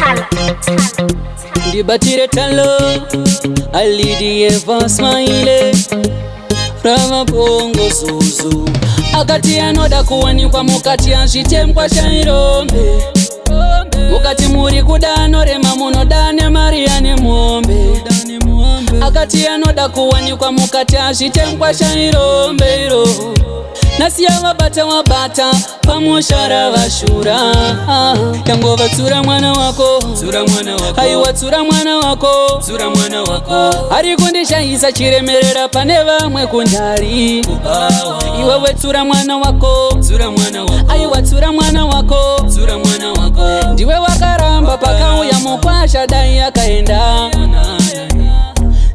Tala. Ndibatire talo alidiyeva smile ravabongo zuzu akati anoda kuwanikwa mukati azvitembwa chairombe mukati muri kuda anorema munoda nemari ane mombe akati anoda kuwanikwa mukati azvitembwa chairombe iro nasiya wabata wabata pamushara vashura yangova tsura mwana wako. Tsura mwana wako. Aiwa, tsura mwana wako. Tsura mwana wako. Ari kundishayisa chiremerera pane vamwe kundari. Kubawa. Iwewe tsura mwana wako. Tsura mwana wako. Aiwa, tsura mwana wako. Tsura mwana wako. Ndiwe wakaramba pakauya mukwasha, dai akaenda.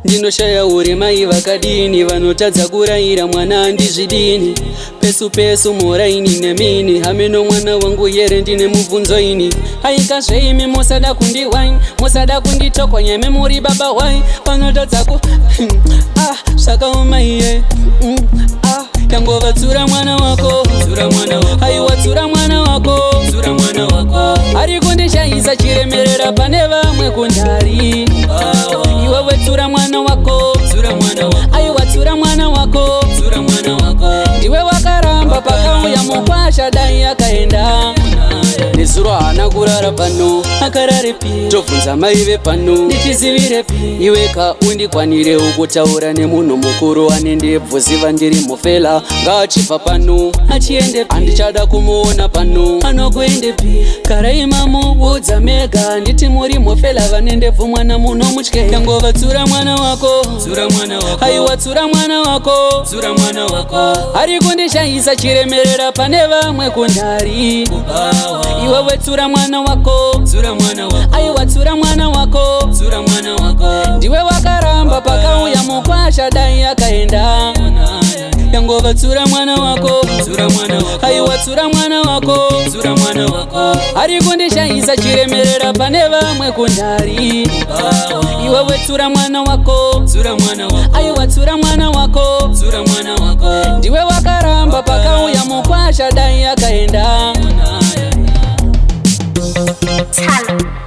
Ndinoshaya uri mai vakadini vanotadza kurayira mwana, ndizvidini pesu pesu muraini nemini hameno mwana wangu yere, ndine mubvunzo ini. Aika zveimi, musada kundiwai, musada kunditokonya muri baba wai vanotadza ku ah, zvakaoma iye. Ah, yangova tsura mwana wako. Tsura mwana wako. Aiwa, tsura mwana wako. Tsura mwana wako. Ari kundishayisa chiremerera pane vamwe kundari. Kubawa. Iwewe tsura mwana wako. Tsura mwana wako. Aiwa, tsura mwana wako. Tsura mwana wako. Ndiwe wakaramba pakauya mukwasha, dai akaenda. Nezuro haana kurara pano, akararepi? Tobvunza mai vepano, ndichizivirepi? Iweka undikwanire, ukutaura nemunhu mukuru ane ndebvu, ziva ndiri mufela. Ngaachibva pano, achiendepi? Handichada kumuona pano, anokuendepi? Garai mamuudza mega, nditi muri mufela vane ndebvu, mwana muno mutye. Yangova tsura mwana wako. Tsura mwana wako. Aiwa, tsura mwana wako. Tsura mwana wako. Ari kundishayisa chiremerera pane vamwe kundari. Kubawa. Iwewe tsura mwana wako. Tsura mwana wako. Aiwa, tsura mwana wako. Tsura mwana wako. Ndiwe wakaramba pakauya mukwasha, dai akaenda. Yangova tsura mwana wako. Tsura mwana wako. Aiwa, tsura mwana wako. Tsura mwana wako. Ari kundishayisa chiremerera pane vamwe kundari. Kubawa. Iwewe tsura mwana wako. Tsura mwana wako. Aiwa, tsura mwana wako. Tsura mwana wako. Ndiwe wakaramba pakauya mukwasha, dai akaenda. Tala.